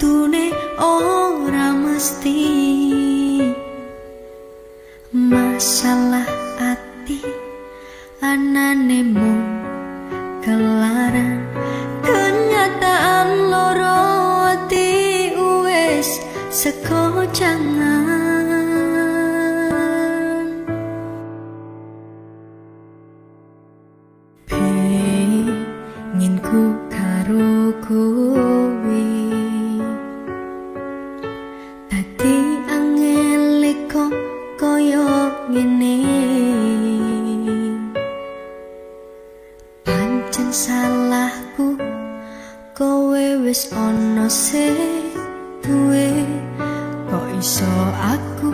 kudune ora mesti. Masalah ati anane mung kelaran, kenyataan loro ati wis sekocangan. Penginku karo kowe dadi angel kok koyo ngene. Pancen salahku kowe wis ana sing duwe, kok iso aku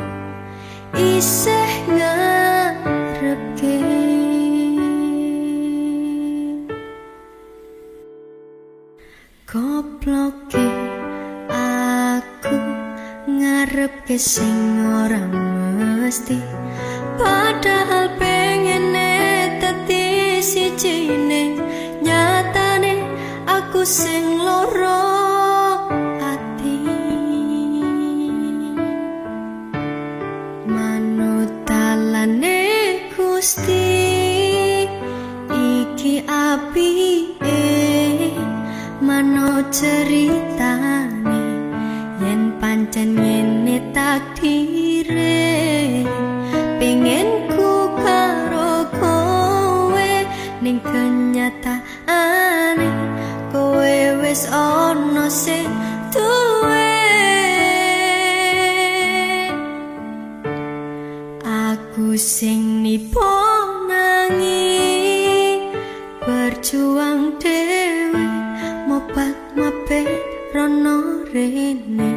isih ngarepke. Gobloke aku ngarepke sing ora mesti, padahal pengene dadi sijine, nyatane aku sing loro ati. Manut dalane Gusti iki apike, manut ceritane yen pancen ngene takdire. Pengen ku karo kowe ning kenyataane kowe wis ana sing duwe. Aku sing nipo nanging berjuang dhewe, mobat mabet rono rene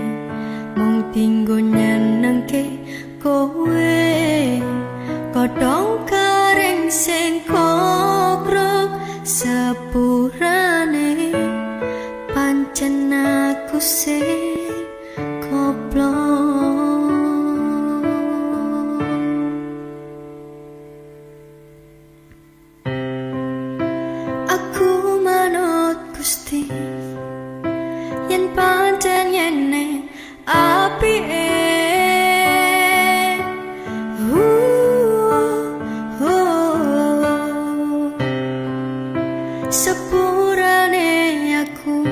mung dinggo nyenengke kowe. Kodhong kering sing kokrok sepurane, pancen aku sing goblok. Aku manut Gusti yen pancen ngene apike. Sepurane aku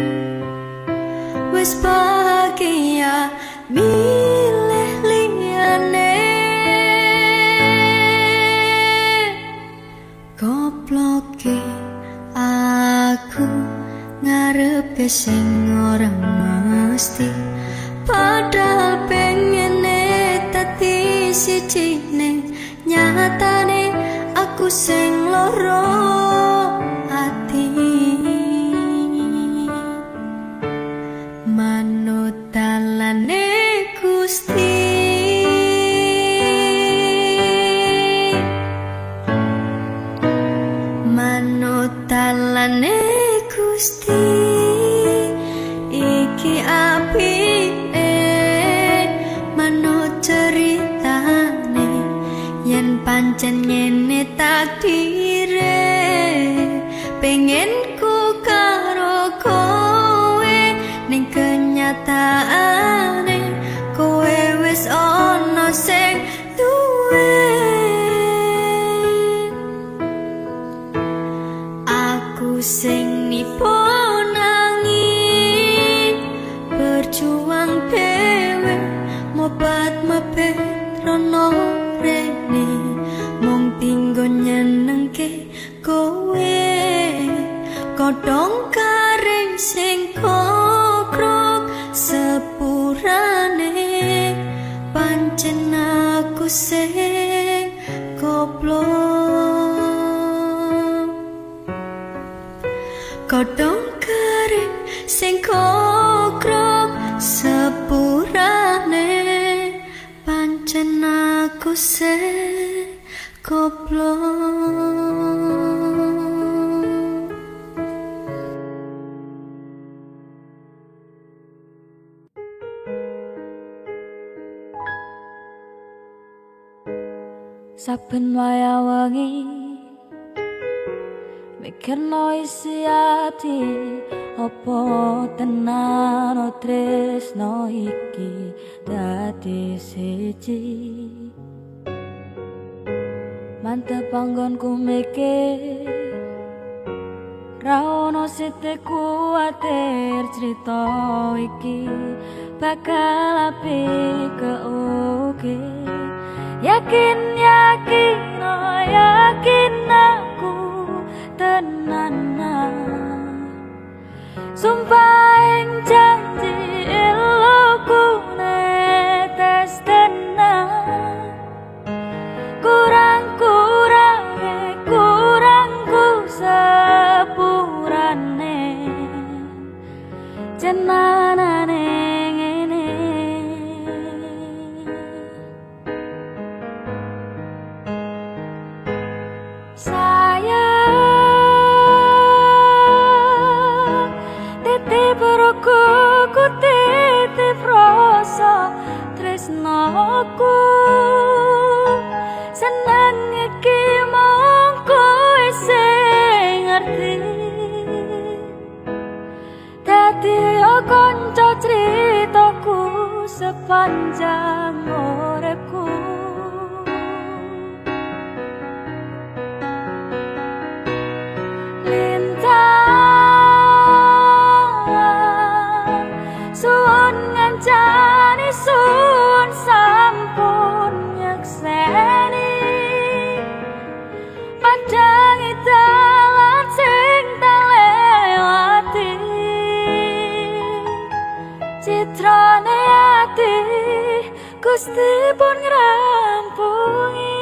wis bahagia milih liyane. Gobloke aku ngarepe sing ora mesti, padahal pengene dadi sijine, nyatane aku sing loro ati. Manut dalane Gusti, manut dalane Gusti iki apike, manut ceritane yen pancen ngene takdire. Pengen ku karo kowe ning kenyataane kowe wis ana sing duwe. Aku sing nipo nanging berjuang dhewe, mobat mabet rono rene mung dinggo nyenengke kowe. Kodhong kering sing kokrok sepurane, pancen aku sing goblok. Kodhong kering sing kokrok sepurane, pancen aku sing goblok. Saben wayah wengi mikirno isi ati, opo tenan tresnoku. tresno iki dadi siji. Mantep panggonku mikir, ra ono sithik kuwatir crita iki bakal apik keukir. Yakin yakin oh yakin aku tenanan, sumpah ing janji eloku netes tenan. Kurang kurange kurangku sepurane jenanane ngene. Sayang titip rokoku titip rasa tresnoku, seneng iki mung kowe sing ngerti. Dadi kanca critaku sepanjang uripku. Lintang suwun ngancani suwun sampun nyekseni padang dalan sing tak lewati. Citrane ati Gusti pun ngrampungi.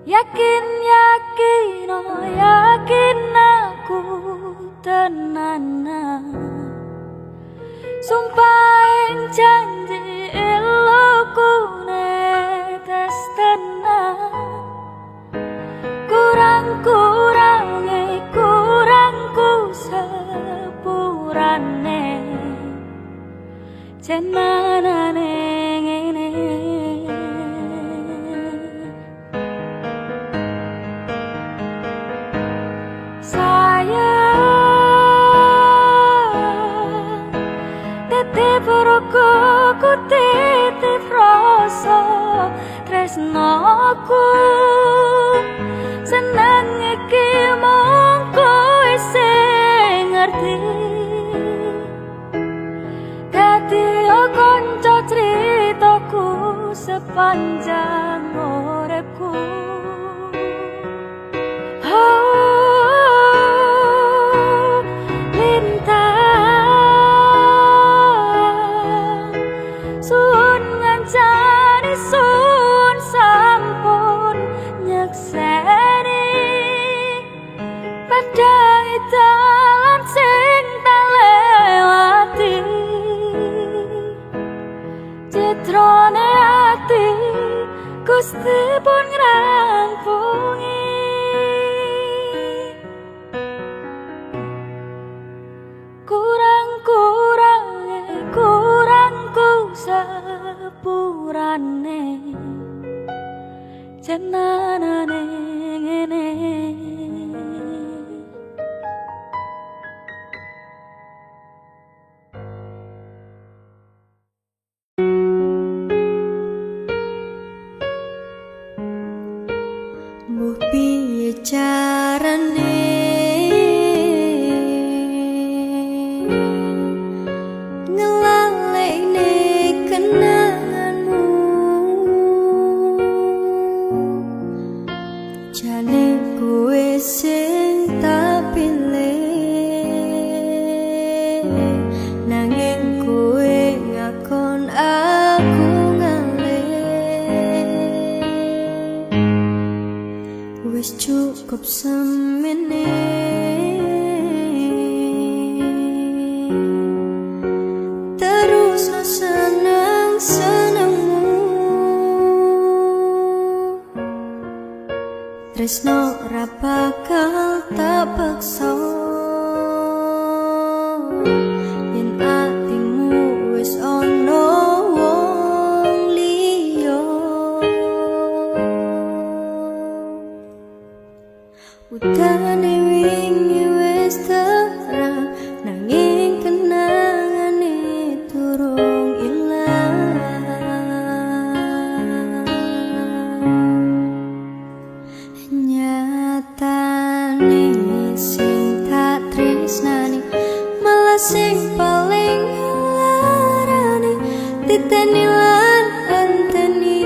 Yakin yakin oh yakin aku tenanan, sumpah ing janji eloku netes tenan. Kurang kurange kurangku sepurane jenanane ngene. Sayang titip rokoku titip rasa tresnoku, seneng iki mung kowe sing ngerti. Dadi kanca critaku sepanjang uripku. Oh lintang suwun ngancani suwun sampun nyekseni padang dalan sing tak lewati. Citrane ati Gusti pun ngrampungi. Kurang kurange kurangku sepurane jenanane ngene. Mbuh piye carane ngelalekne kenanganmu, jane kowe sing tak pilih, nanging kowe ngakon aku ngalih. Wis cukup semene terus no seneng senengmu, tresno ora bakal tak paksa. Yen Titeni lan enteni,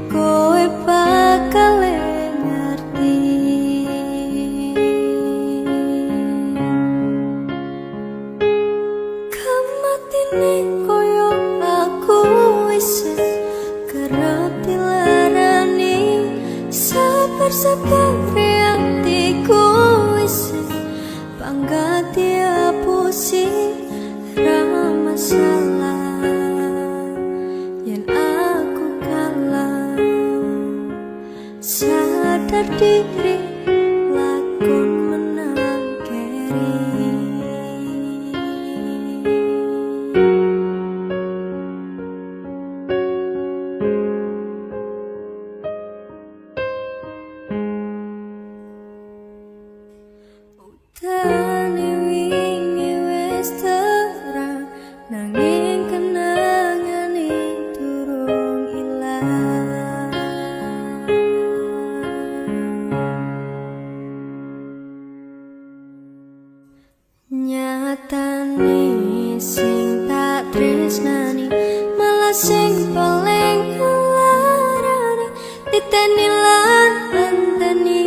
kowe bakal ngerti. Kematine koyo aku wis kerep dilarani, sabar-sabar atiku wis bangga diapusi. Ra masalah yen aku kalah, sadar diri lakon menang keri. Udane wingi wis terang, nanging kenangane durung ilang. Nyatane sing tak tresnani malah sing paling nglarani. Titeni lan enteni,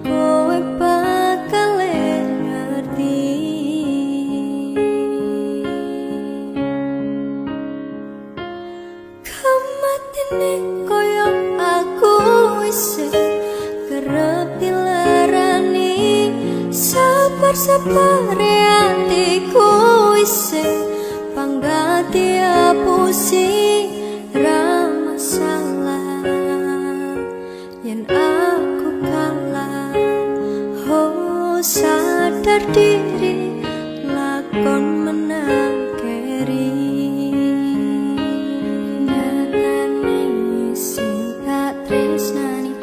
kowe bakal ngerti. Kematine koyo aku wis kerep dilarani, sabar-sabar atiku wis bangga diapusi. Ra masalah yen aku kalah, oh sadar diri lakon menang keri. Nyatane sing tak tresnani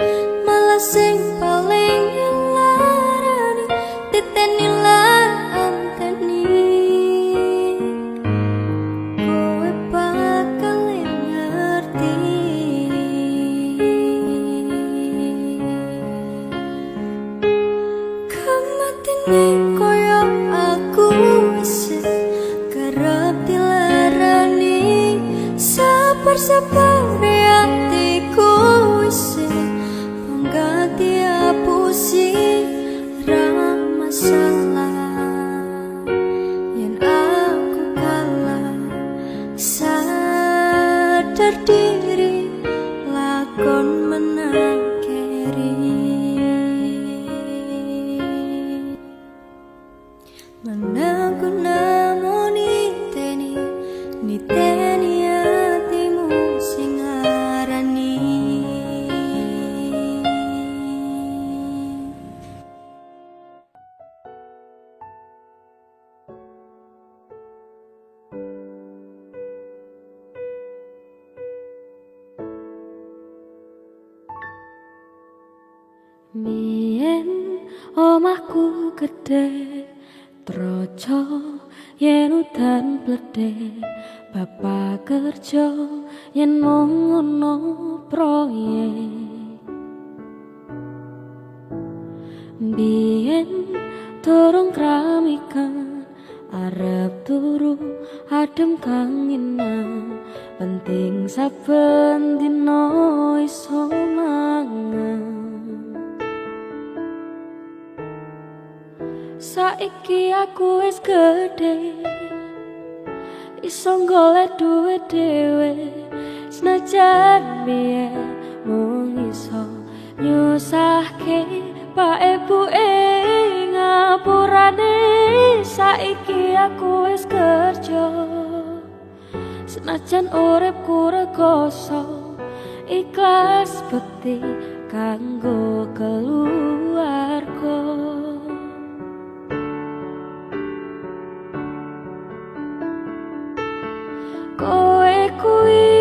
malah sing paling nglarani. Titeni lan enteni, kowe bakal ngerti. Kematine koyo aku wis kerep dilarani, sabar-sabar atiku wis bangga diapusi. Ra masalah yen aku kalah, sadar diri lakon menang keri. Menangku namun niteni, niteni atimu sing ngarani. Biyen omahku gedhe troco yen udan bledhe, bapak kerja yen mung ngono proyek. Biyen durung kramikan arep turu adem kangenan, penting saben dina iso mangan. Saiki aku wis gedhe, iso golek duit dhewe, senajan biyen mung iso nyusahke pak ibuke ngapurane. Saiki aku wis kerja, senajan uripku rekoso, ikhlas bekti kanggo keluarga. Kowe kuwi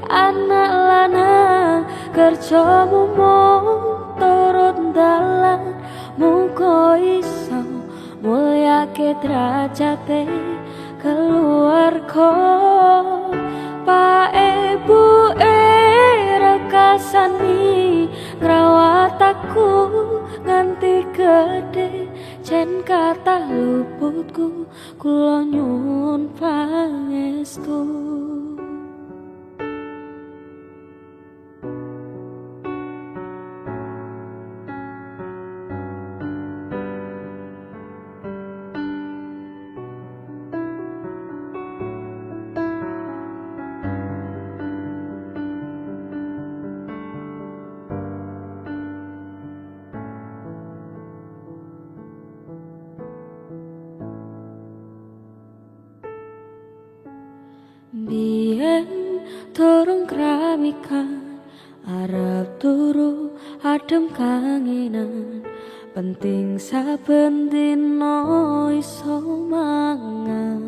anak lanang, kerjamu mung turut dalan, muga iso mulyake derajate keluarga. Pak ibuke rekasani ngrawat aku nganti gedhe, Jen kathah luputku kula nyuwun pangestu. Biyen durung kramikan arep turu adem kangenan, penting saben dina iso mangan.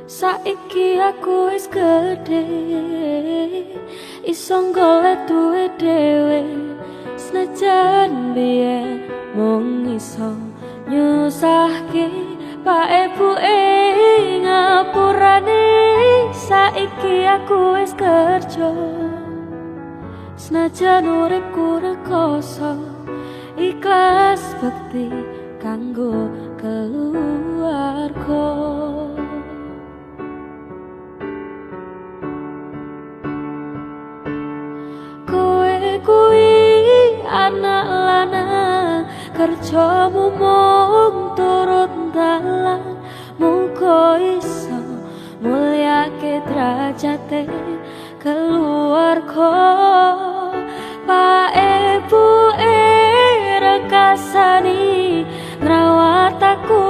Saiki aku wis gedhe iso golek duwe dhewe, senajan biyen mung iso nyusahke Pak Ibu ngapurane. Saiki aku wis kerja senajan uripku rekoso, ikhlas bekti kanggo keluarga. Kowe kuwi anak lanang kerjamu mung turut dalan, muga iso mulyake derajate keluarga. Pak Ibu rekasani ngrawat aku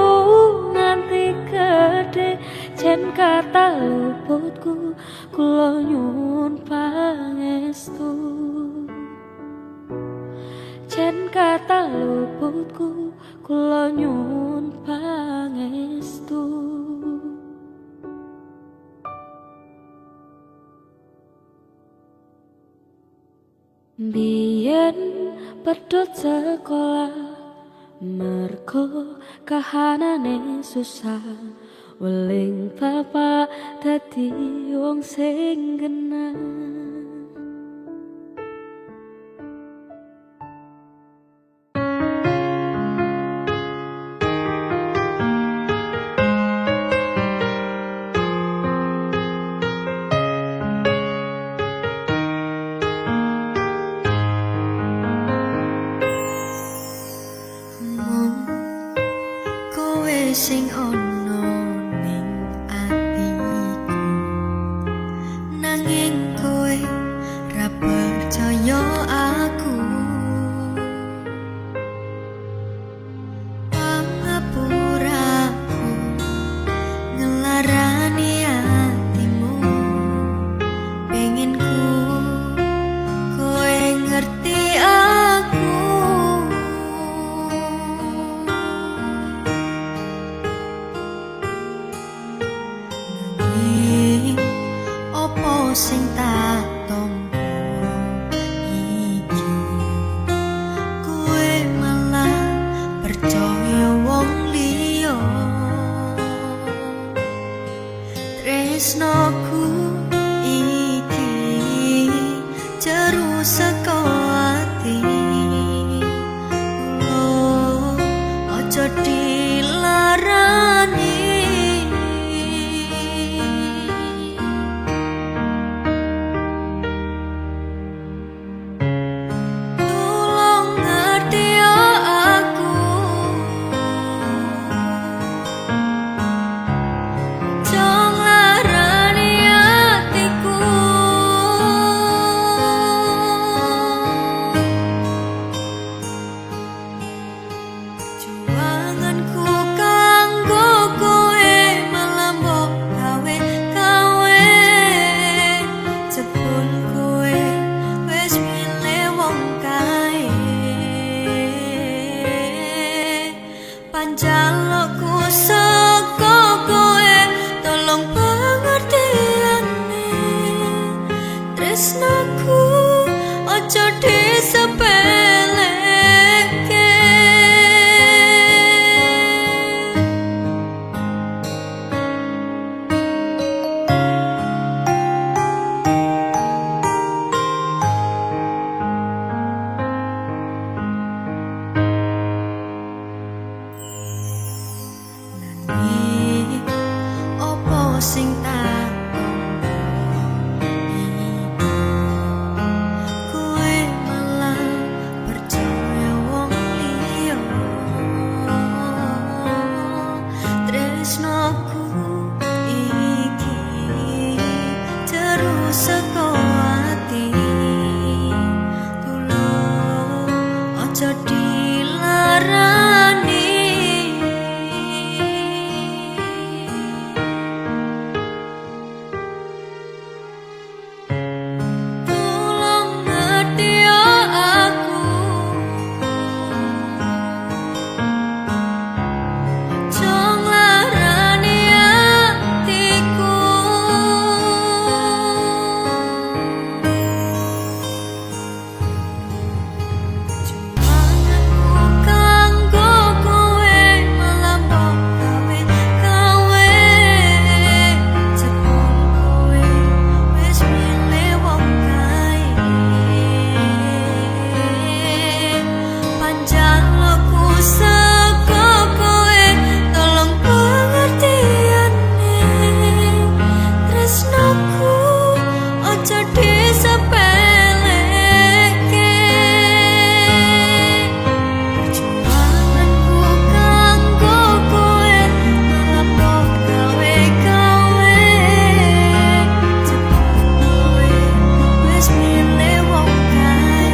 nganti gedhe, jen kathah luputku kula nyuwun pangestu. Jen kathah luputku kula nyuwun pangestu. Biyen pedhot sekolah mergo kahanane susah, weling bapak dadi wong sing genah. Sing ono ning atiku, nanging kowe ra percaya aku. Pangapuraku ngelarani atimu, penginku kowe ngerti aku. Aja dilarani. Tulung ngerti aku, aja nglarani atiku. Juwanganku kanggo kowe malah mbok gawe-gawe. Jebul kowe wis milih wong kae. Panjalukku saka kowe, tolong pengertiane. Tresnoku aja disepeleke. Perjuanganku kanggo kowe malah mbok gawe-gawe. Jebul kowe wis milih wong kae.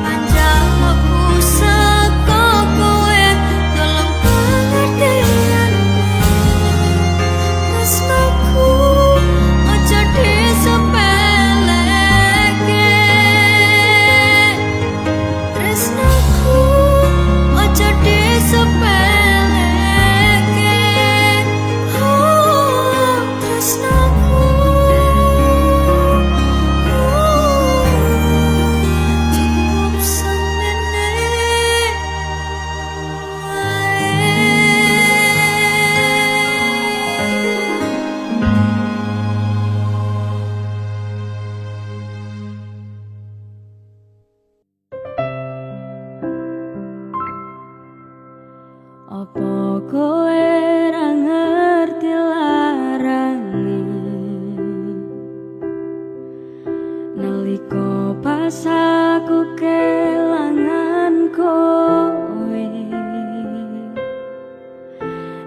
Panjalukku saka kowe, tolong pengertiane. Tresnoku aja disepeleke. Tresnoku aja disepeleke. Oh, tresnoku cukup semene wae. Apa kowe ra ngerti larane nalika pas aku kelangan kowe,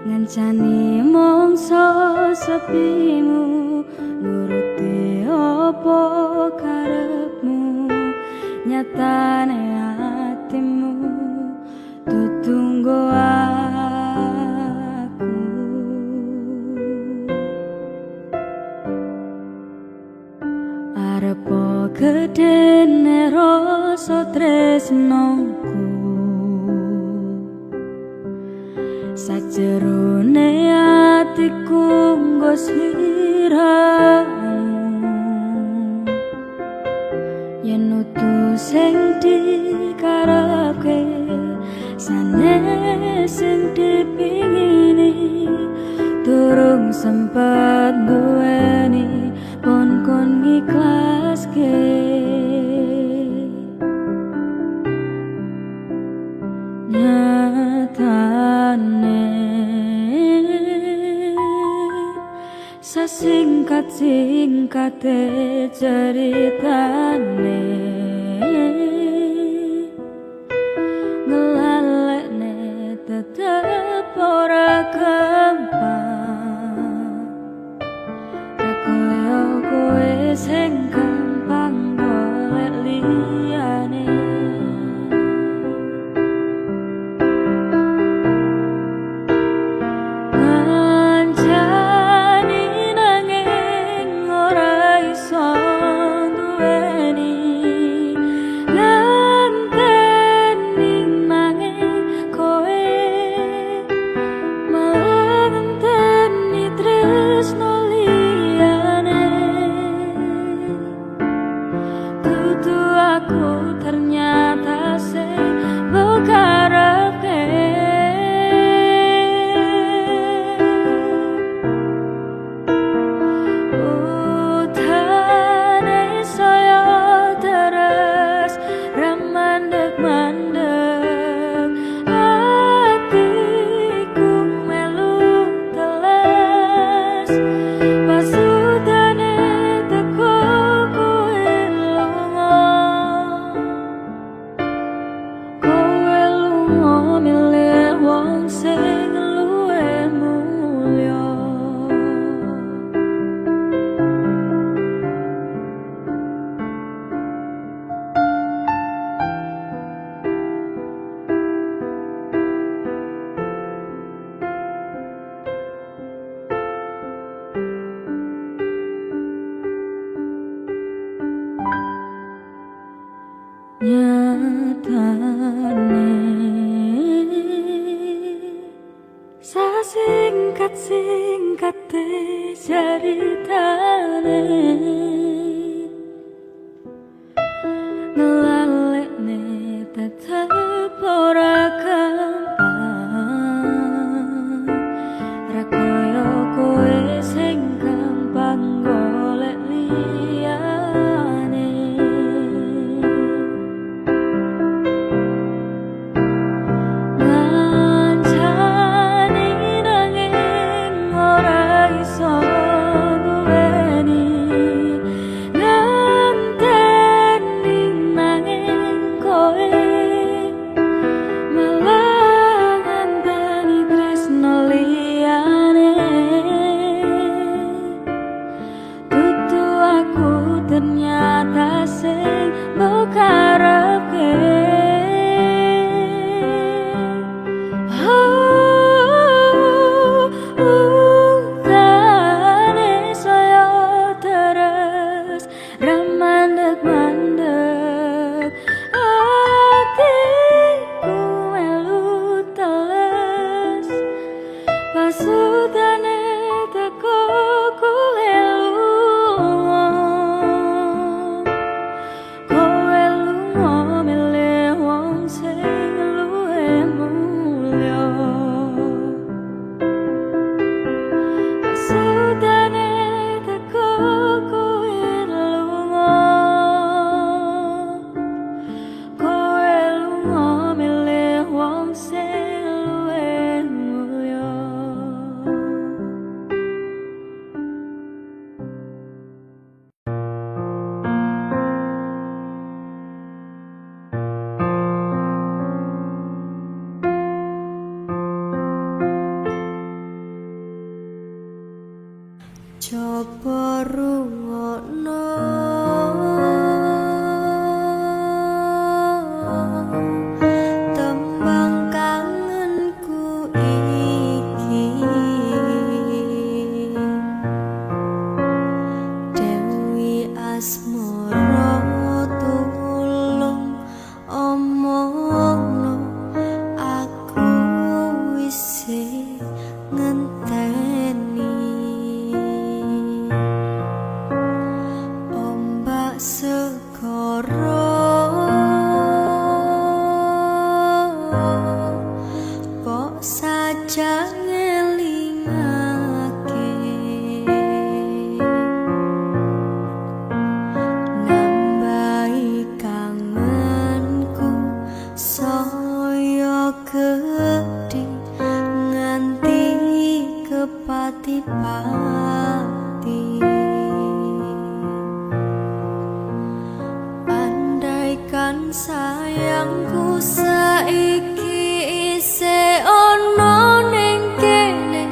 ngancani mongso sepimu, nuruti apa karepmu, nyatane atimu tutunggo aku. Arep gedene rasa tresnoku, sajerone atiku nggo sliramu. Yen utu sing dikarepke sanes sing dipingini, durung sempet duweni pon kon ngiklaske. Nyatane sasingkat-singkate ceritane, ngelalekne tetep ora gampang. Ra koyo kowe sing gampang golek liyane. Ngancani nanging ora iso duweni, ngenteni nanging kowe malah ngenteni tresno liyane. Dudu aku ternyata sing mbok karepke. Utane saya deres ra mandeg-mandeg, atiku melu teles pasutane teko kowe lunga. Nyatane sasingkat-singkate ceritane, ngelalekne tetep ora gampang. Ra koyo kowe sing gampang golek liyane. Ngancani nanging ora iso duweni, ngenteni nanging kowe malah ngenteni tresno liyane. Dudu aku ternyata sing mbok karepke. Utane saya terus ra mandek-mandek, atiku melu teles pasutane teko kowe lunga. Kowe lunga milih wong sing luwih mulya. Pasutane teko kowe lunga. Kowe lunga milih wong sing luwih mulya. Coba rungokno tembang kangenku iki, Dewi Asmara tulung omongno aku isih ngenteni. Ombak segara kok saja ngelingake, nambahi kangenku saya gedhi nganti kepati-pati. Andaikan sayangku saiki isih ana ning kene,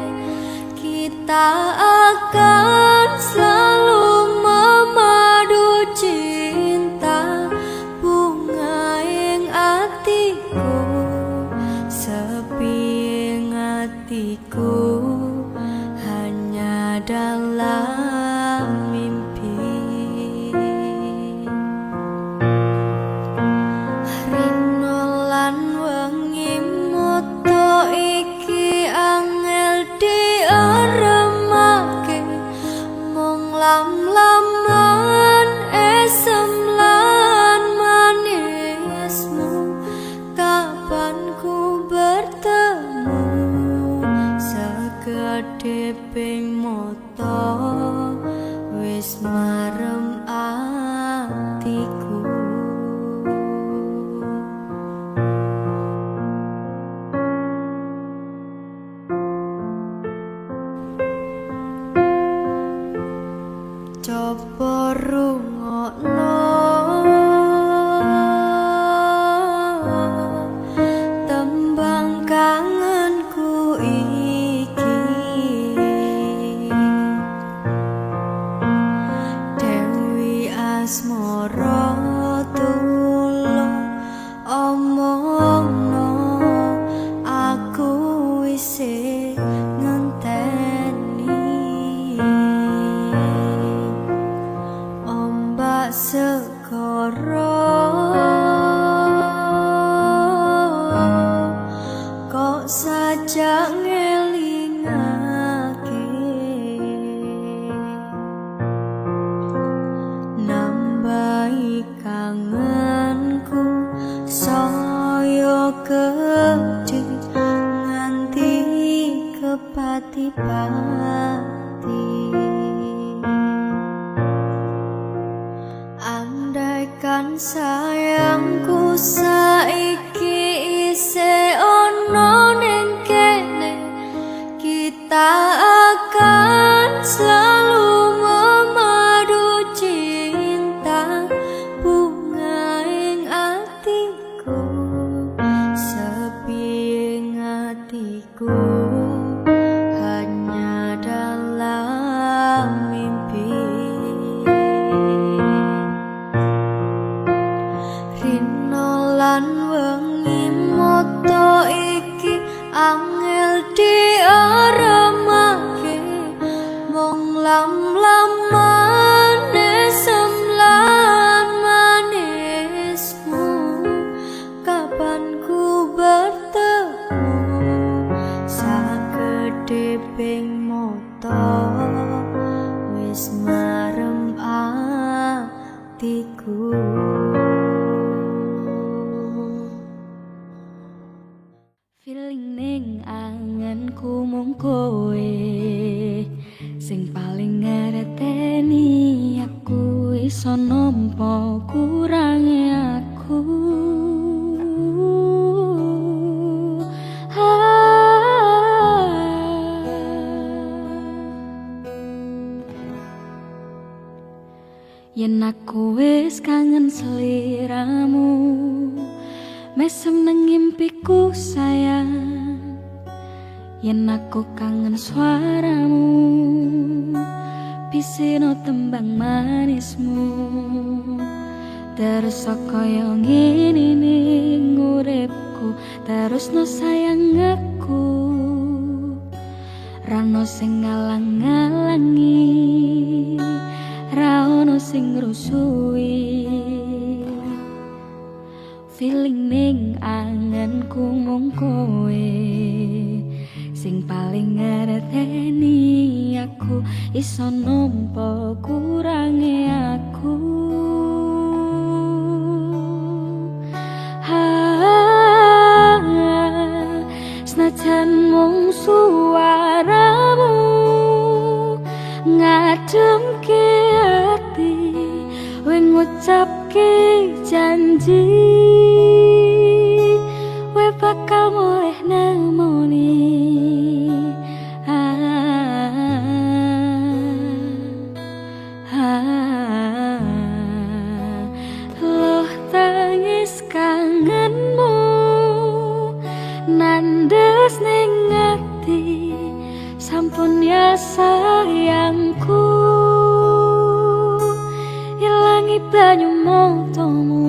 kita akan selalu memadu cinta. Bunga ing atiku, sepi ing atiku, hanya dalam mimpi. Rino lan wengi Kangenku saya gedhe nganti kepati-pati. Andaikan sayangku saiki isih ono ning kene, kita akan selalu memadu cinta. Bunga ing atiku, sepi ing atiku, hanya dalam mimpi. Rino lan wengi moto iki angel diaremake, mung lam-lamane semlan manismu. Kapan ku bertemu sakedheping moto, wis marem atiku. Feeling ning anganku mung kowe sing paling ngerteni aku, iso nampa kurange aku. Yen aku wis kangen sliramu, mesem nang ngimpiku sayang. Yen aku kangen suaramu, pisino tembang manismu. Terus kaya ngene ning uripku, terus no sayang aku. Rano sing ngalang-ngalangi, ra ono sing ngrusui. Feeling ning anganku mung kowe sing paling ngerteni aku, iso nampa kurange aku. Senajan mung suaramu ngademke ati, we ngucapke janji, we bakal mulih nemoni. Loh tangis kangenmu nandes ning ati, sampun ya sayangku. Ilangi banyu matamu,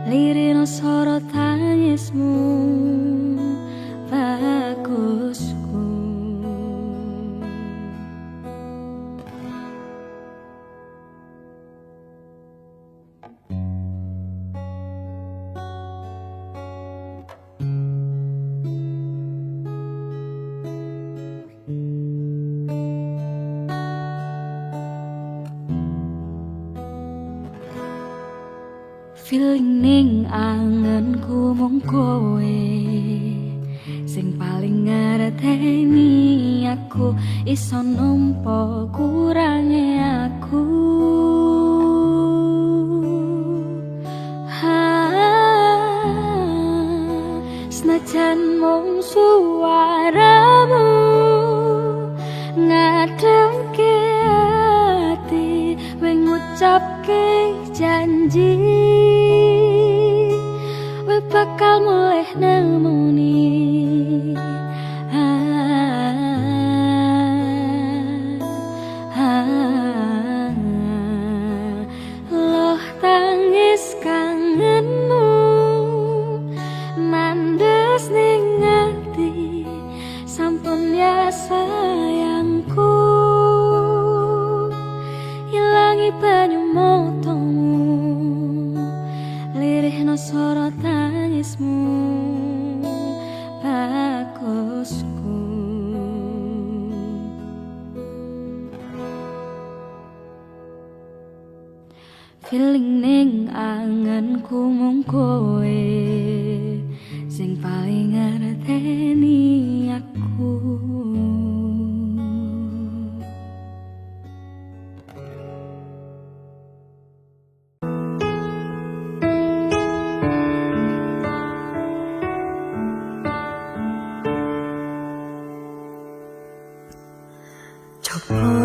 lirino soro tangismu, bagusku. Feeling ning anganku mung kowe sing paling ngerteni aku, iso nampa kurange aku. Senajan mung suaramu ngademke ati, we ngucapke janji, we bakal mulih nemoni. Loh tangis kangenmu nandes ning ati, sampun ya sayangku. Ilangi banyu matamu, lirihno soro tangismu, bagusku. Feeling ning anganku mung kowe sing paling ngerteni aku. Coba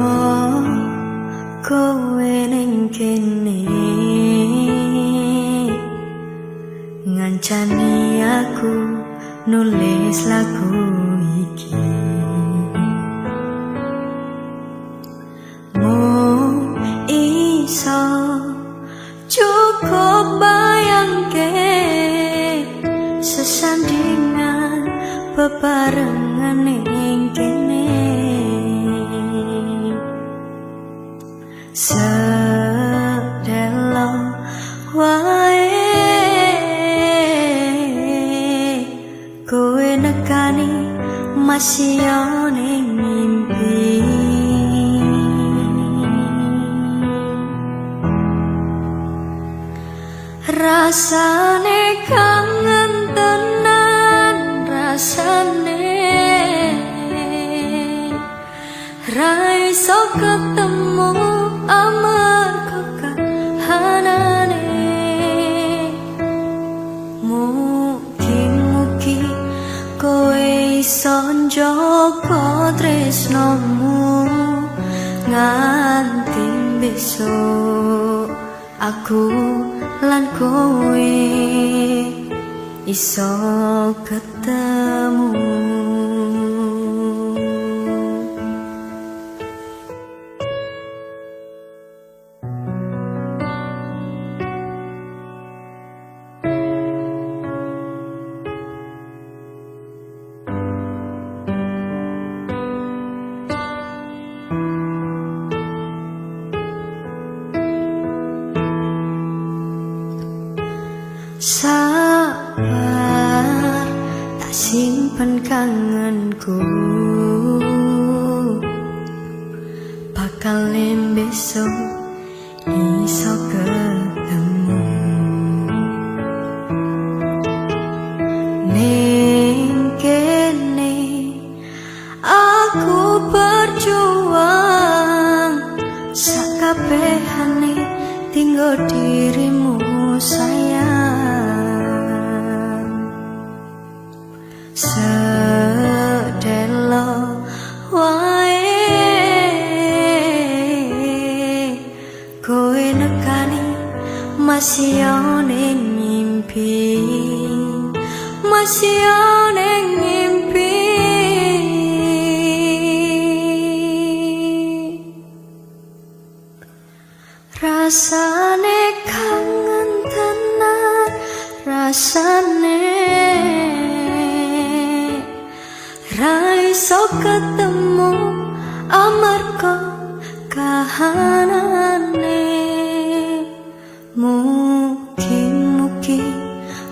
kowe ning kene ngancani aku nulis lagu iki. Mung iso cukup bayangke sesandingan bebarengan ning kene. Sedelo wae kowe nekani masih ning mimpi. Rasane kangen tenan, rasane ra iso ketemu amarga kahanane. Mugi-mugi kowe iso njaga tresnomu nganti besok aku lan kowe iso ketemu. Sabar tak simpen kangenku, bakal besok iso ketemu. Ning kene aku berjuang sakabehane tinggo dirimu sayang. Sedelo wae kowe nekani masih ning mimpi, masih ning mimpi. Rasane kangen tenan, rasane ra iso ketemu amarga kahanane. Mugi-mugi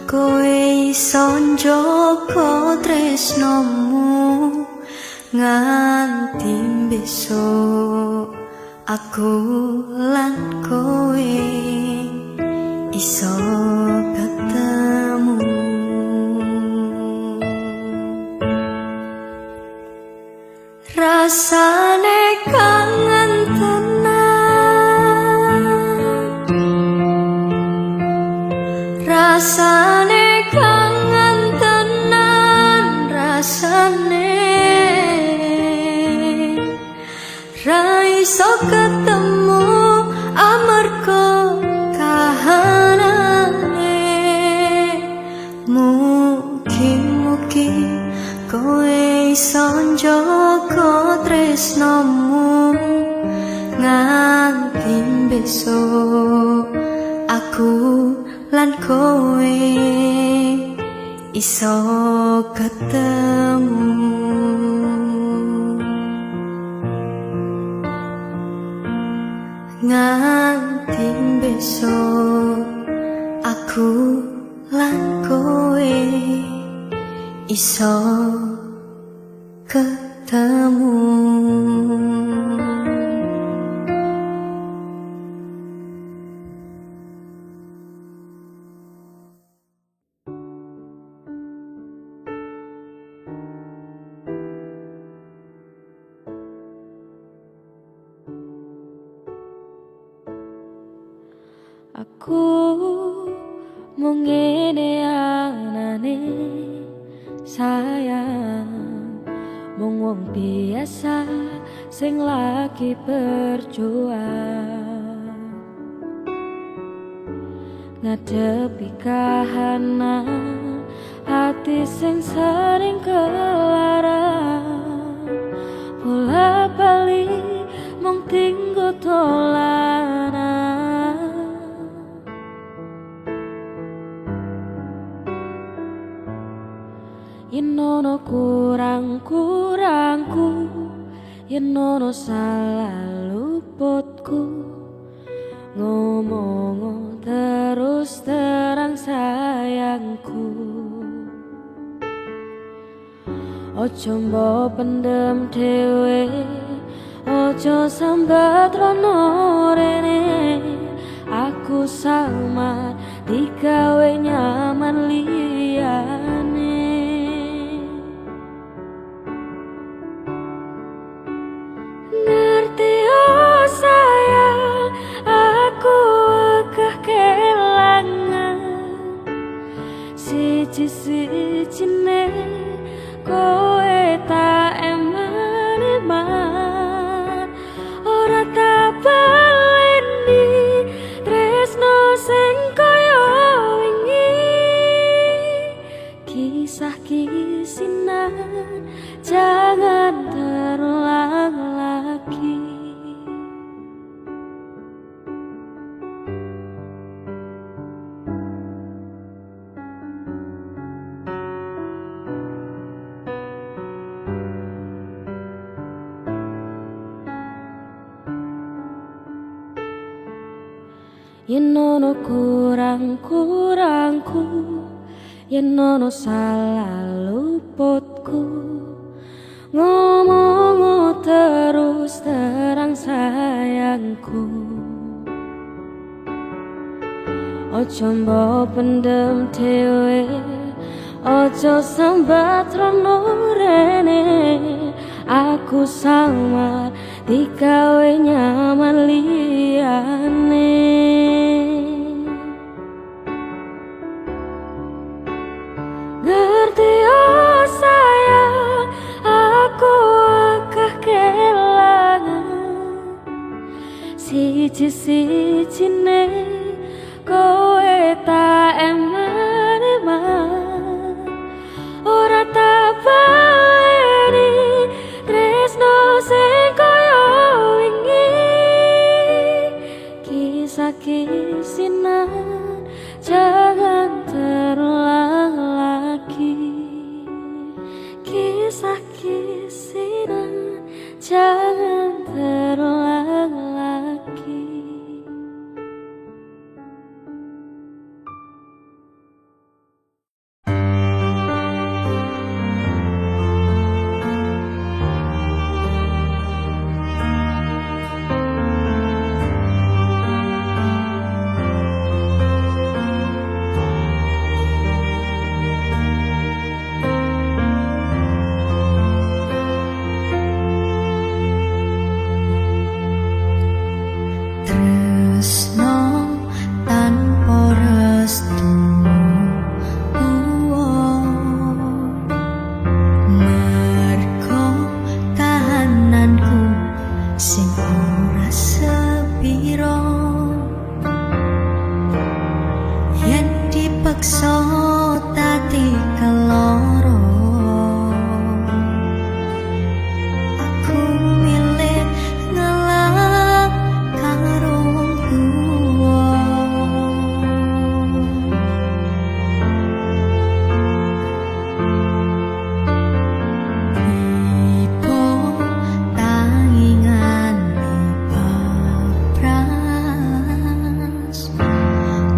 kowe iso njaga tresnomu nganti besok aku lan kowe iso ketemu. Rasane kangen tenan, rasane kangen tenan, rasane ra iso ketemu amarga kahanane. Mugi-mugi kowe iso njaga tresnomu nganti besok aku lan kowe iso ketemu. Nganti besok aku lan kowe iso ketemu. Ku mung ngene anane sayang, mung wong biasa sing lagi berjuang ngadepi kahanan hati sing sering kelaran, bola bali mung tinggo dolanan. Yen ono kurang-kurangku, yen ono salah luputku, ngomong terus terang sayangku. Ojo mbok pendem dhewe, ojo sambat rono rene, aku samar digawe nyaman liyane. Ngerti oh sayang, aku wegah kelangan siji-sijine kowe tak eman-eman, ora tak baleni tresno sing kaya wingi. Kisah kisinan jangan terulang lagi. Yen ono kurang-kurangku, yen ono salah luputku, ngomong terus terang sayangku. Ojo mbok pendem dhewe, ojo sambat rono rene, aku samar digawe nyaman liyane. Ngerti oh sayang, aku wegah kelangan siji-sijine kowe tak eman-eman, ora tak baleni tresno sing kaya wingi. Kisah kisinan jangan terulang lagi. Kisah kisinan jangan terulang lagi.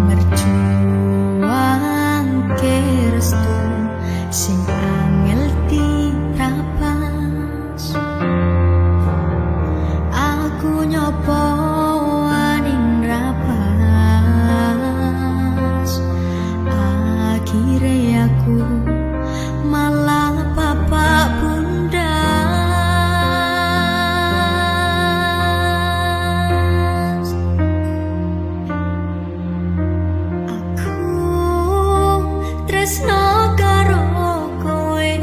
Merjuangkan tresno karo kowe,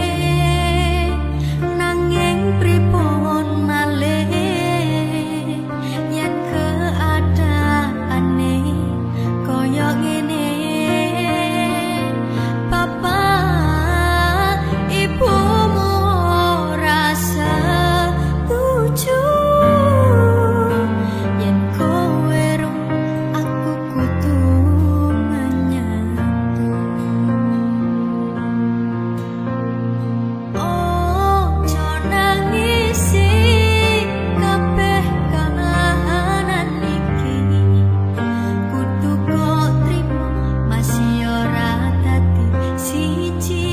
nanging pripun malih yen keadaane kaya ngene. Bapak ibumu ora setuju yen kowe rung aku kudu menyatu. Ojo nangisi kabeh kahanan iki, kudu kok trimo masih ora dadi siji.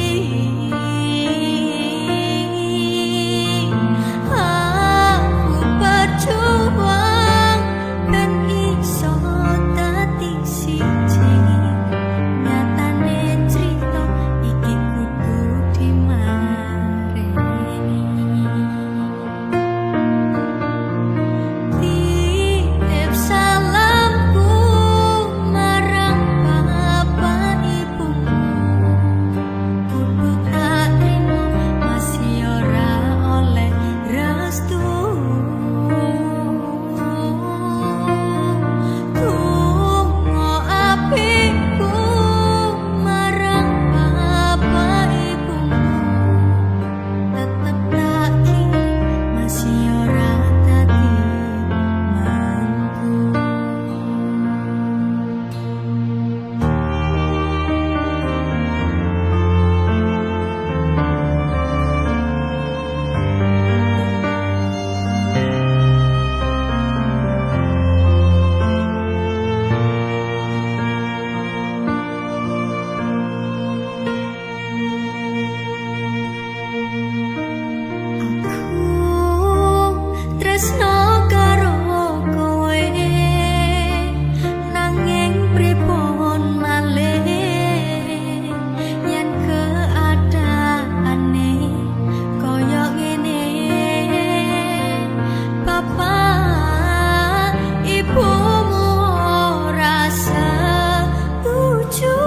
Aku berjuang ben iso dadi siji, nyatane crita iki kudu dimareni. Titip salamku marang bapak ibumu, kudu tak trimo masih ora oleh restu. Donga apikku marang bapak ibumu, tetep tak kirim masih ora dadi mantu. Aku tresno karo kowe, nanging pripun malih yen keadaane kaya ngene. Bapak ibumu ora setuju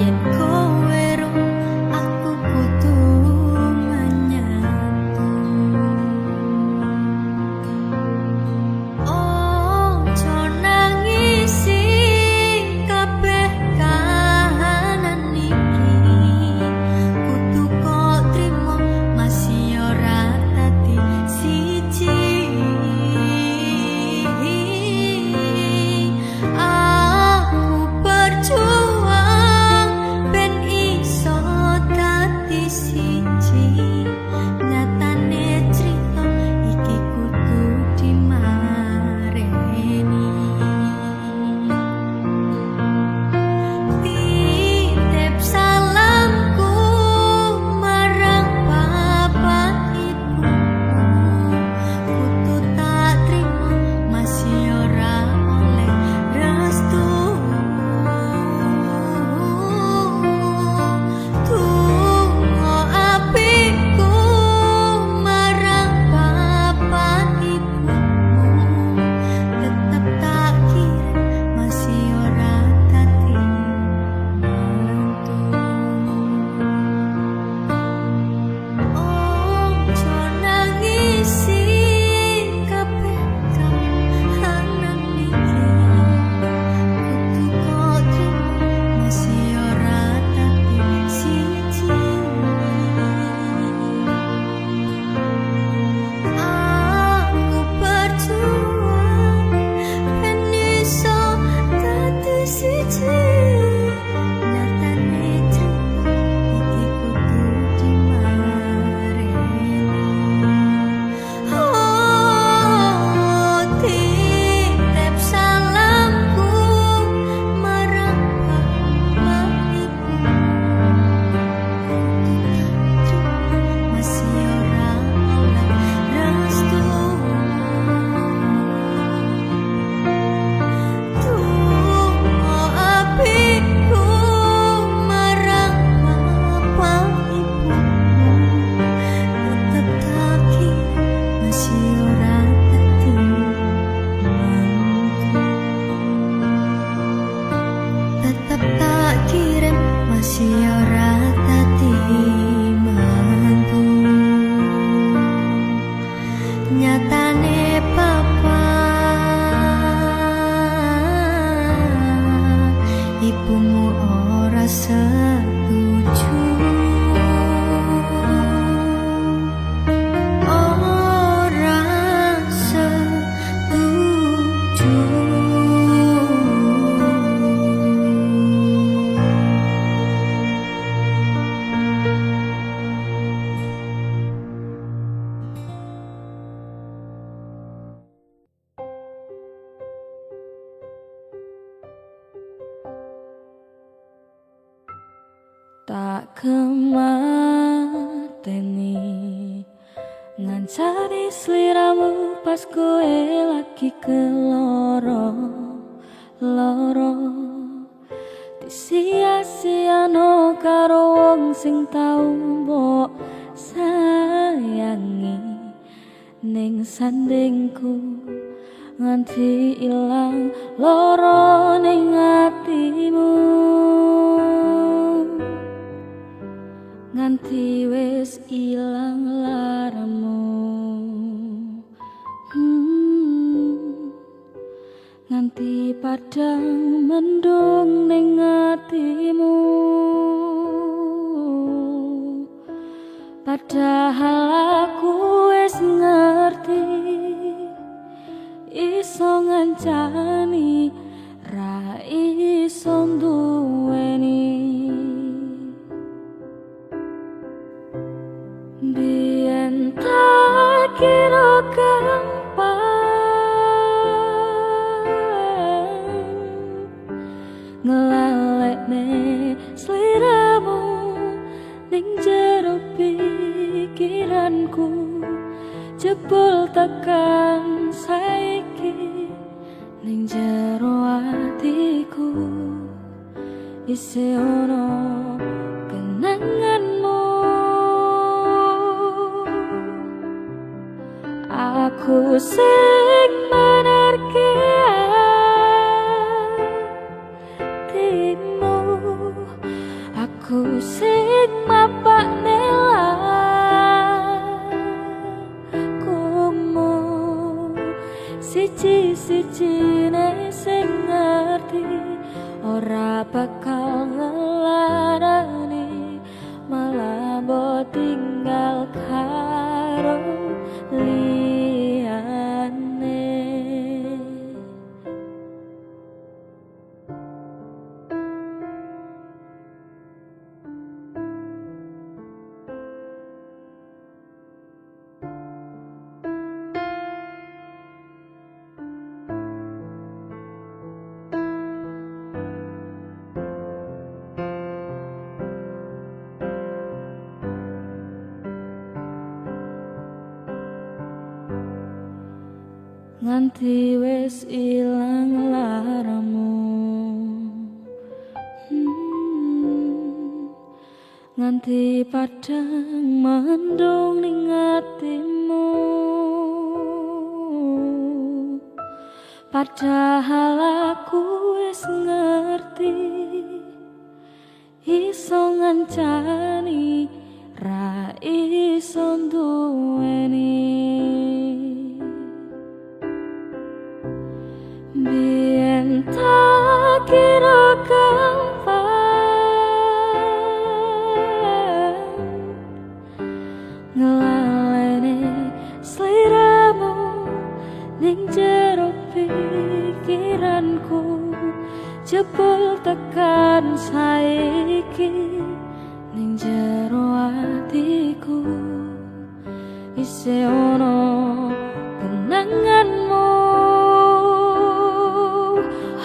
yen kowe rung aku kudu menyatu. Ojo nangisi kabeh kahanan iki, kudu kok trimo masih ora dadi siji. Aku berjuang ben iso dadi siji, nyatane crita iki kudu dimareni. Titip salamku marang bapak ibumu, kudu tak trimo masih ora oleh restu. Donga apikku marang bapak ibumu, tetep tak kirim masih ora dadi mantu. Ojo nangisi kabeh kahanan iki, kudu kok trimo masih ora dadi siji. Aku berjuang ben iso dadi siji, nyatane crita iki kudu dimareni. Oh, titip salamku marang bapak ibumu, kudu tak trimo masih ora oleh restu. Donga apikku Masih ora dadi mantu. Nyatane papa ibumu ora setuju. Ora setuju. Tak kemateni ngancani sliramu pas kowe lagi keloro loro. Disia-siano karo wong sing tau mbok sayangi ning sandingku nganti ilang loro ning atimu. Nganti wis ilang laramu. Nganti padang mendung ning atimu. Padahal aku wis ngerti iso ngancani ra iso nduweni. Biyen tak kira gampang nglalekne sliramu ning jero pikiranku. Jebul tekan saiki ning jero atiku isih ono kenanganmu. Aku sing menerke atimu, aku sing mapakne lakumu. Siji-sijine sing ngerti ora bakal ngelarani, malah mbok tinggal karo liyane. Nganti wis ilang laramu. Nganti padang mendung ning atimu. Padahal aku wis ngerti iso ngancani ra iso nduweni. Biyen tak kira gampang nglalene sliramu ning jero pikiranku. Jebul tekan saiki ning jero atiku isih ono kenanganmu.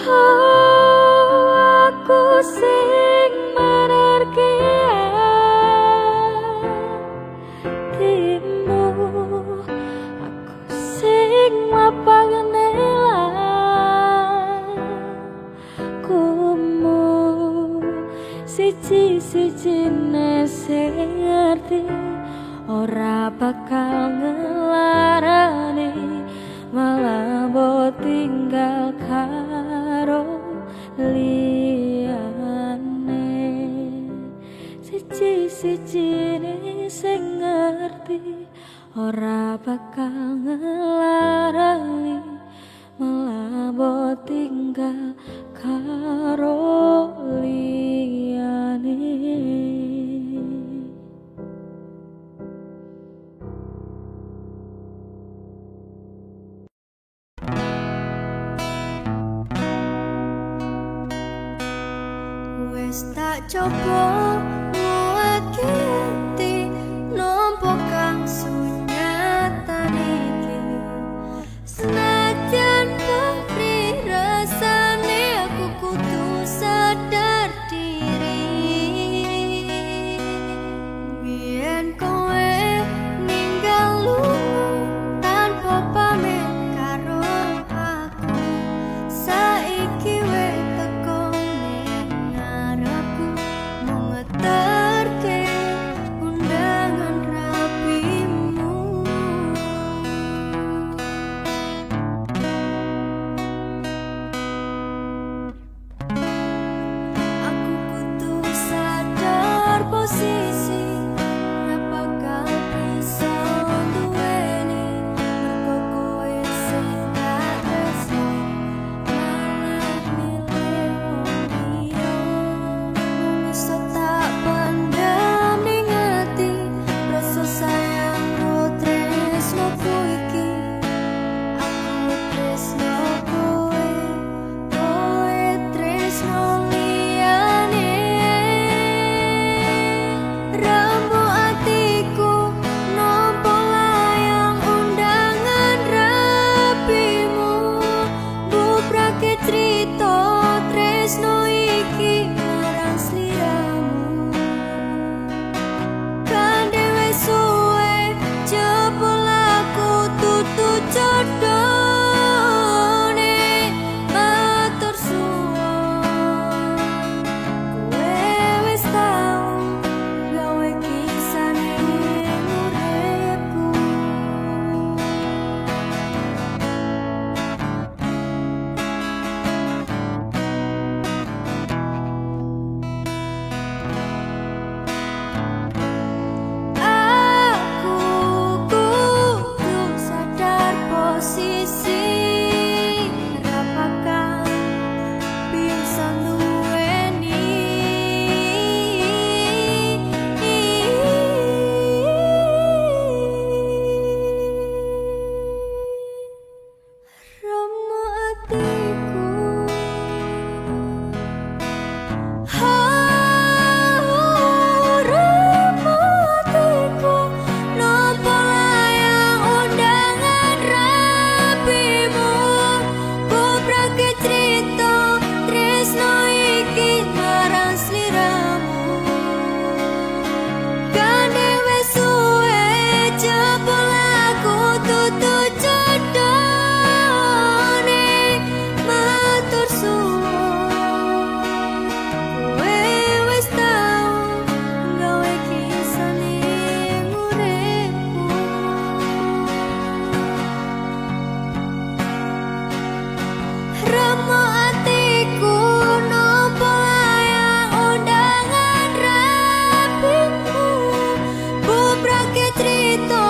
Oh, aku sing menerke atimu, aku sing mapakne lakumu. Siji-sijine sing ngerti ora bakal ngelarani, malah mbok tinggal karo liyane. sing ngerti, ora bakal ngelarani, malah mbok tinggal karo liyane. Wis tak coba nguatke ati nampa kang sunyatan iki, senajan peri rasane aku kudu sadar diri. Biyen kowe ninggal lunga tanpa pamit karo aku, saiki wis teko ning ngarepku mung ngeterke undangan rapimu. Aku kudu sadar posisi, ra bakal bisa nduweni, mergo kowe sing tak tresno malah milih wong liya. Mung iso tak pendem ning ati, rasa sayang ro tresnoku iki. Aku tresno kowe, kowe tresno liyane. Remuk atiku nampa layang undangan rapimu, bubrake crita tresno iki marang sliramu. Kandhe wis suwe jebul aku tutu jodone, matur suwun kowe wis tau gawe kisah ning uripku. Aku kudu sadar posisi, ra bakal bisa nduweni. Remuk atiku, remuk atiku nampa layang undangan rapimu, bubrake crita tresno iki marang sliramu. Kandhe wis suwe jebul aku tutu jodone, matur suwun kowe wis tau gawe kisah ning uripku. Remuk atiku nampa layang undangan rapimu, bubrake crita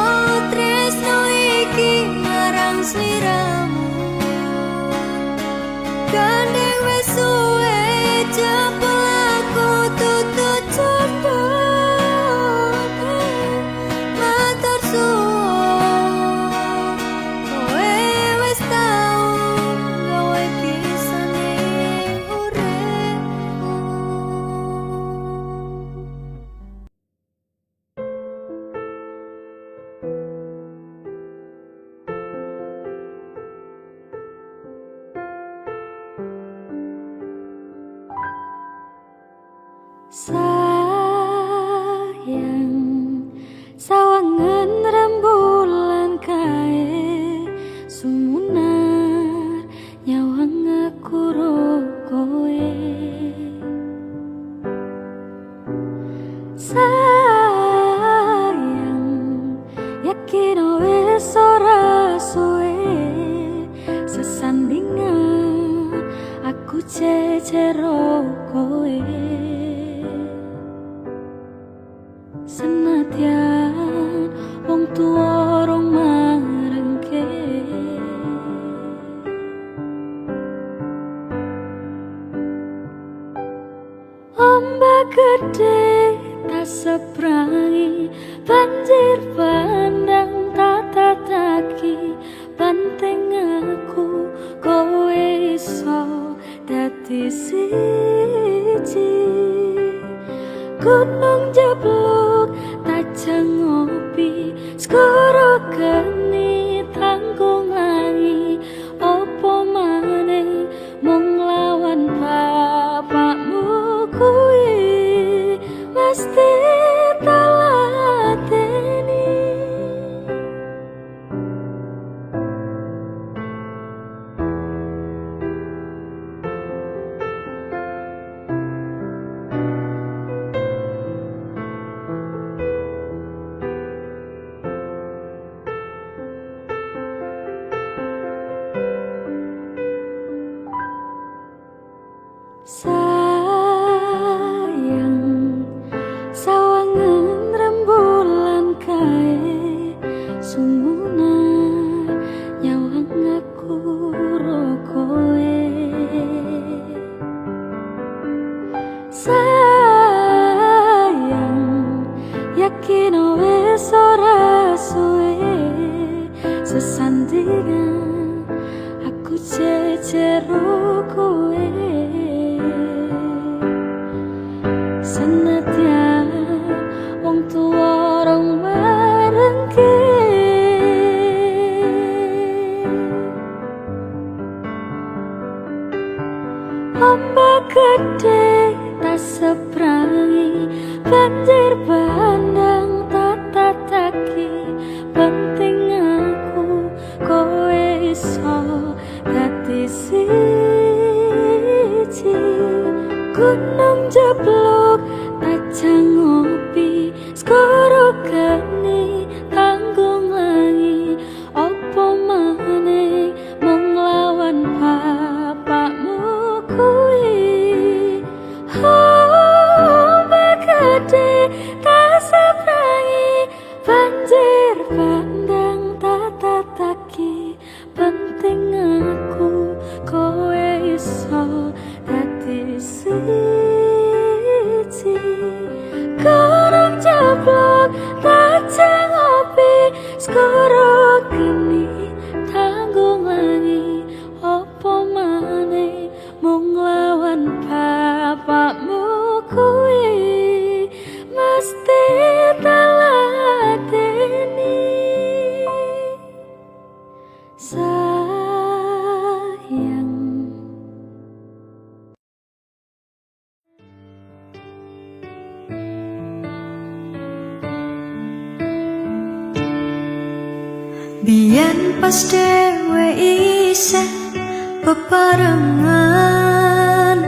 tresno iki marang sliramu. Kandhe wis suwe jebul aku tutu jodone, matur suwun kowe wis tau gawe kisah ning uripku. Sayang, sawangan rembulan kae sumunar nyawang aku ro kowe. Sayang, yakin wis ora suwe sesandingan aku cecero kowe. Senadyan Ombak gede tak sebrangi, banjir bandang tak tataki, penting aku kowe iso dadi siji. Gunung jeblok tajang ngopi, skoro geni tanggung langi, opo maneh mung lawan bapakmu kuwi mesti talateni. Sayang, sawangan rembulan kae sumuna nyawang aku ro kowe. Sayang, yakin wis ora suwe sesandingan aku jejer kowe. Senadyan wong tuwa rong marengke, ombak gede tak sebrangi, banjir bandang tak tataki, penting aku kowe iso dadi siji. Gunung jeblok tajang ngopi, skoro geni tanggung langi, opo maneh mung lawan bapakmu kuwi. Ombak gede tak sebrangi, banjir bandang tak tataki, penting aku kowe iso dadi siji. Gunung jeblok tajang ngopi, skoro geni tanggung langi, opo maneh mung lawan bapakmu kuwi mesti talateni. Sayang. Biyen pas dhewe isih bebarengan,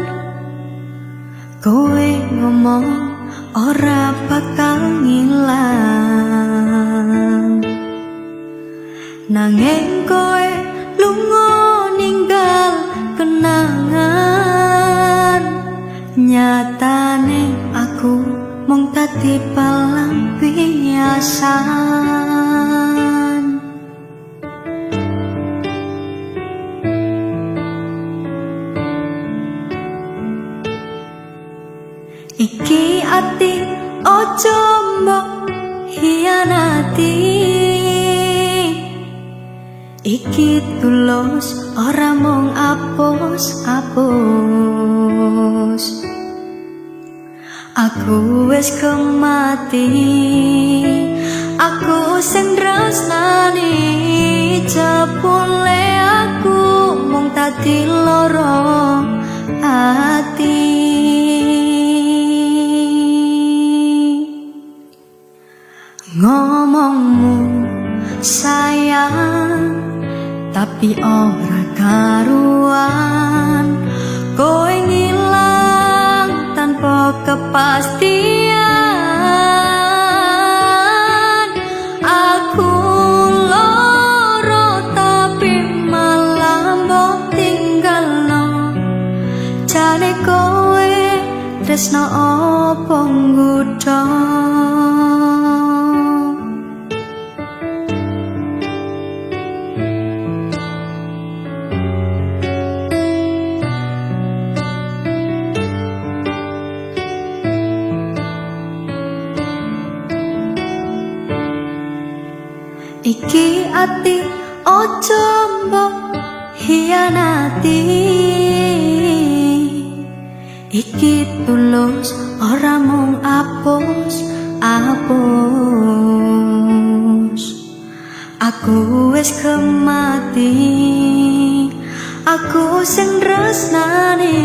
kowe ngomong ora bakal ngilang, nanging kowe lunga ninggal kenangan. Nyatane aku mung dadi pelampiasan. Iki ati ojo mbok hianati, iki tulus ora mung apus-apus. Aku wis kemati, aku sing tresnani, jebule aku mung dadi loro ati. Ngomongmu sayang tapi ora karuan, kowe ngilang tanpa kepastian. Aku loro tapi malah mbok tinggalno, jane kowe tresno opo nggodha. Iki ati ojo mbok hianati. Iki tulus ora mung apus apus. Aku wis kemati, aku sing tresnani,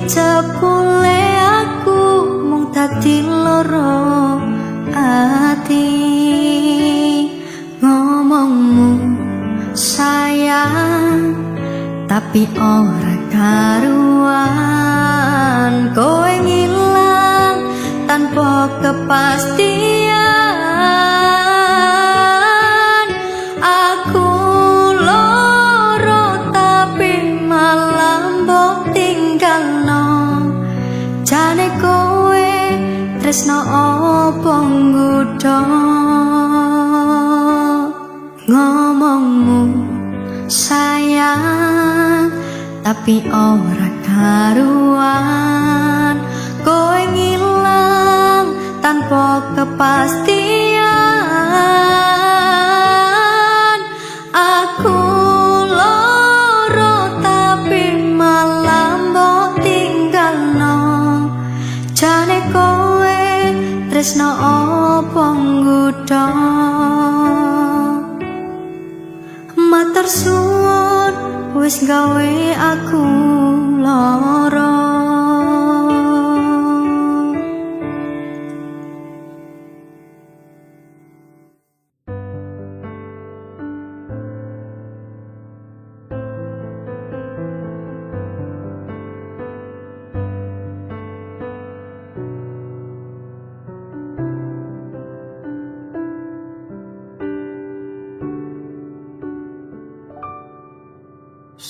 jebule aku mung dadi loro ati. Ngomongmu sayang tapi ora karuan, kowe ngilang tanpa kepastian. Aku loro tapi malah mbok tinggalno. Jane kowe tresno opo nggodha? Ngomongmu sayang tapi ora karuan, kowe ngilang tanpa kepastian. Aku loro tapi malah mbok tinggalno. Jane kowe tresno opo nggodha? Matur suwun wis gawe aku lara.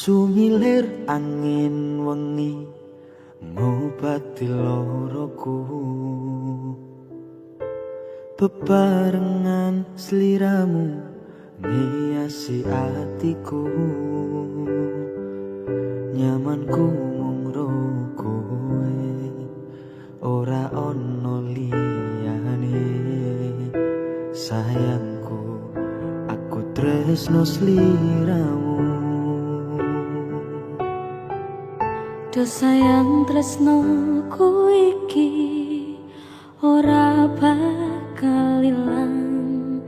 Sumilir angin wengi ngobati loroku, bebarengan sliramu ngiasi atiku. Nyamanku mung ro kowe, ora ono liyane. Sayangku, aku tresno sliramu. Do sayang tresno ku iki ora bakal ilang.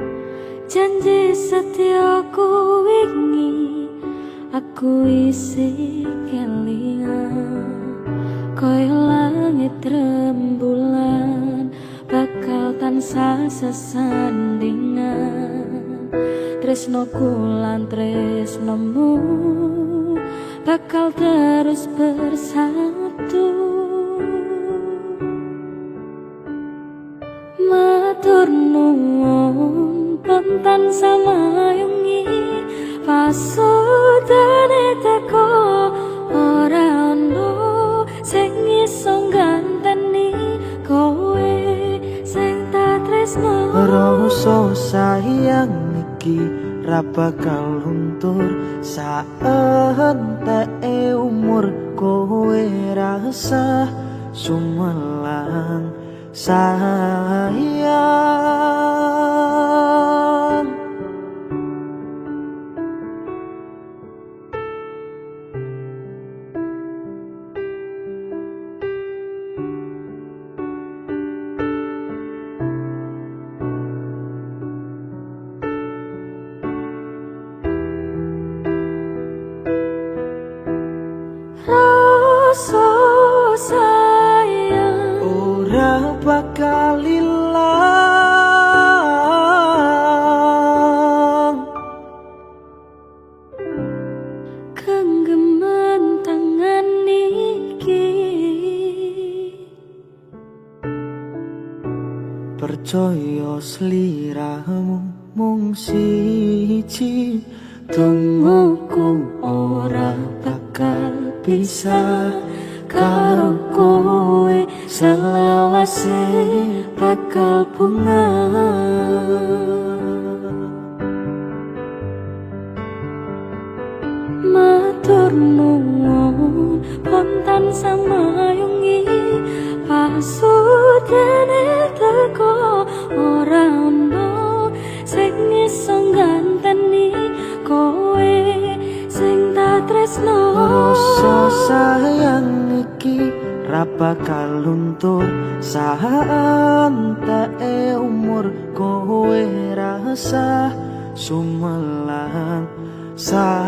Janji setyaku wingi aku isih kelingan. Koyo langit rembulan bakal tansah sesandingan. Tresnoku lan tresnomu bakal terus bersatu. Matur nuwun pun tansah mayungi pasudane teko, ora ono sing iso ngganteni kowe sing tak tresno. Rasa sayang iki ra bakal luntur saenteke umur, kowe rasa sumelang sayang. Rasa sayang ora bakal ilang, genggaman tangan iki. Percaya sliramu mung siji, tumuku ora bakal bisa karo kowe selawase bakal bunga. Matur nuwun pun tansah mayungi pasudane teko, ora ono sing iso. bakal luntur saenteke umur. Kowe rasa sumelang sayang.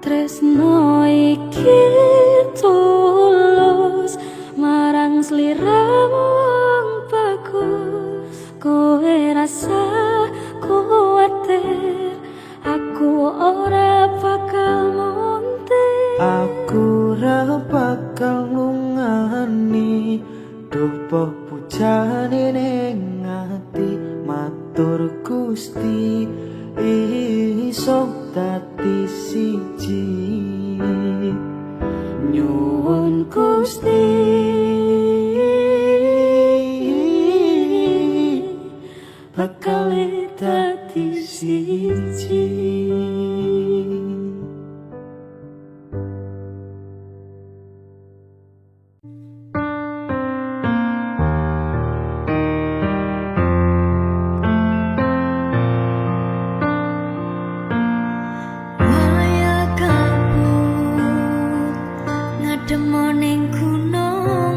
Tresno iki tulus marang sliramu wong bagus. Kowe rasa kuwatir, aku ora bakal montir. Aku ora bakal nglungani duh pujane ning ati. Matur Gusti iso dadi siji. Nyuwun Gusti bakal dadi siji. Waya kabut ngademo ning gunung.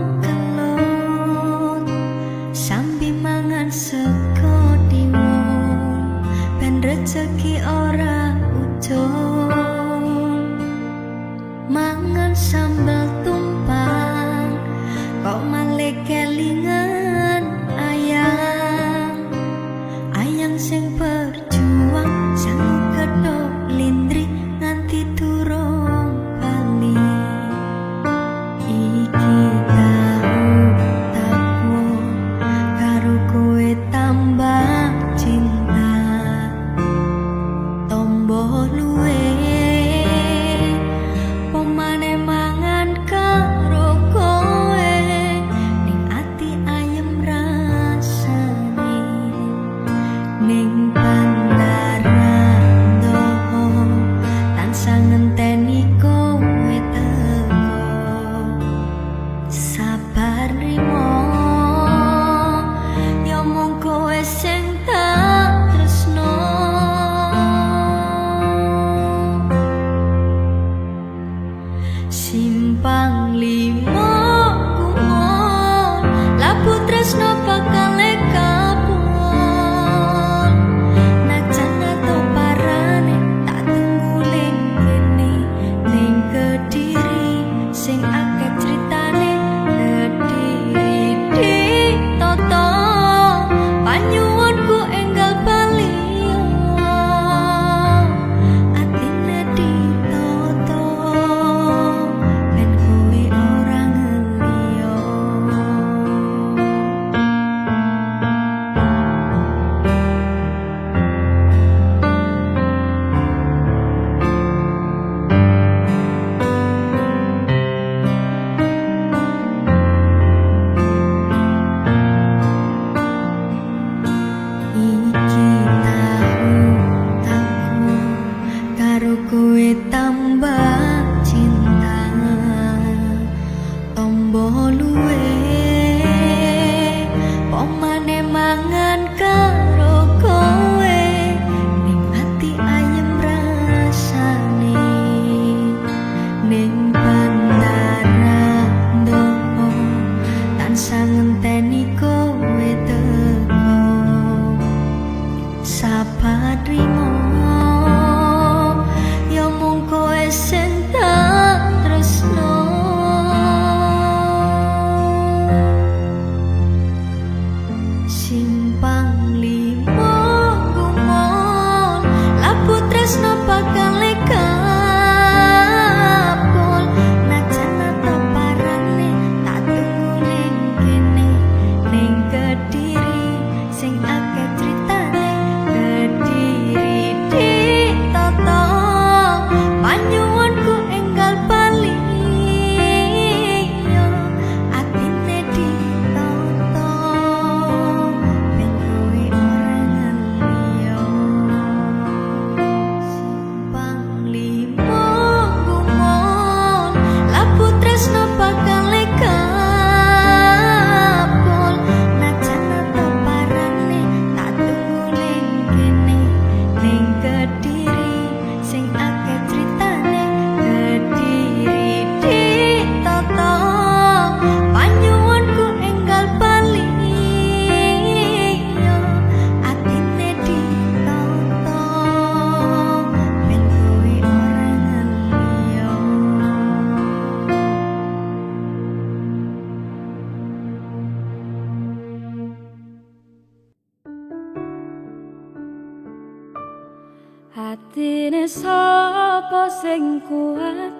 Atine sapa sing kuat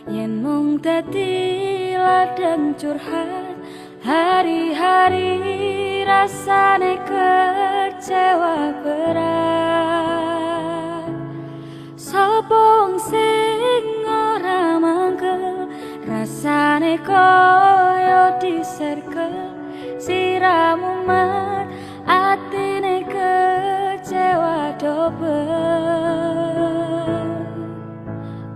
yen mung dadi ladang curhat. Hari-hari rasane kecewa berat. Sapa wong sing ora mangkel rasane koyo diserkel. Siramu mat atine kecewa dobel.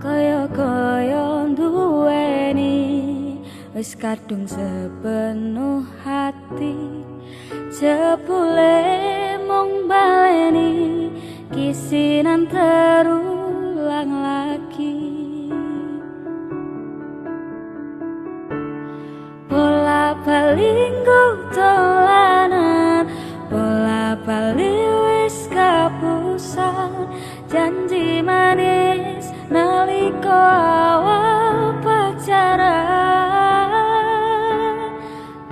Kaya-kaya duweni wis kadung sepenuh hati, jebule mung baleni kisinan terulang lagi. Bola bali nggo dolanan, bola bali wis kapusan. Janji manis nalika awal pacaran,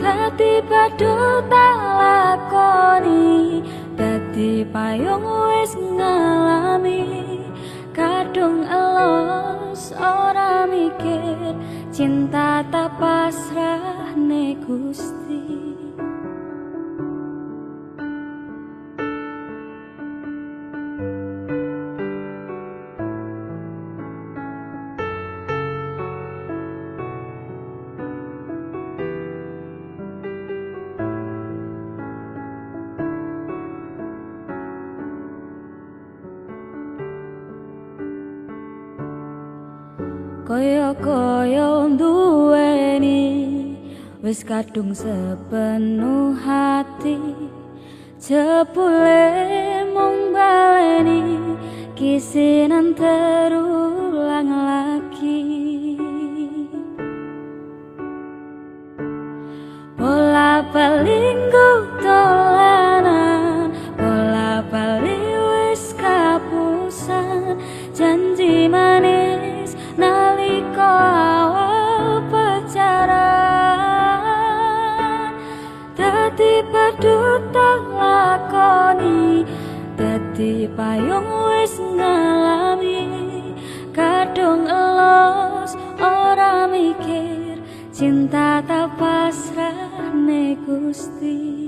dadi badut tak lakoni, dadi payung wis ngalami. Kadung elos ora mikir, cinta tak pasrahne Gusti. Kaya-kaya duweni wis kadung sepenuh hati, jebule mung baleni kisinan terulang lagi. Bola bali nggo dolanan, bola bali wis kapusan. Janji manis nalika awal pacaran, dadi badut tak lakoni, dadi payung wis ngalami. Kadung elos ora mikir, cinta tak pasrahne Gusti.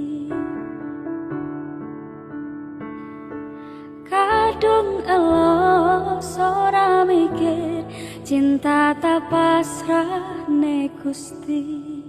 Kadung elos ora mikir, cinta tak pasrahne Gusti.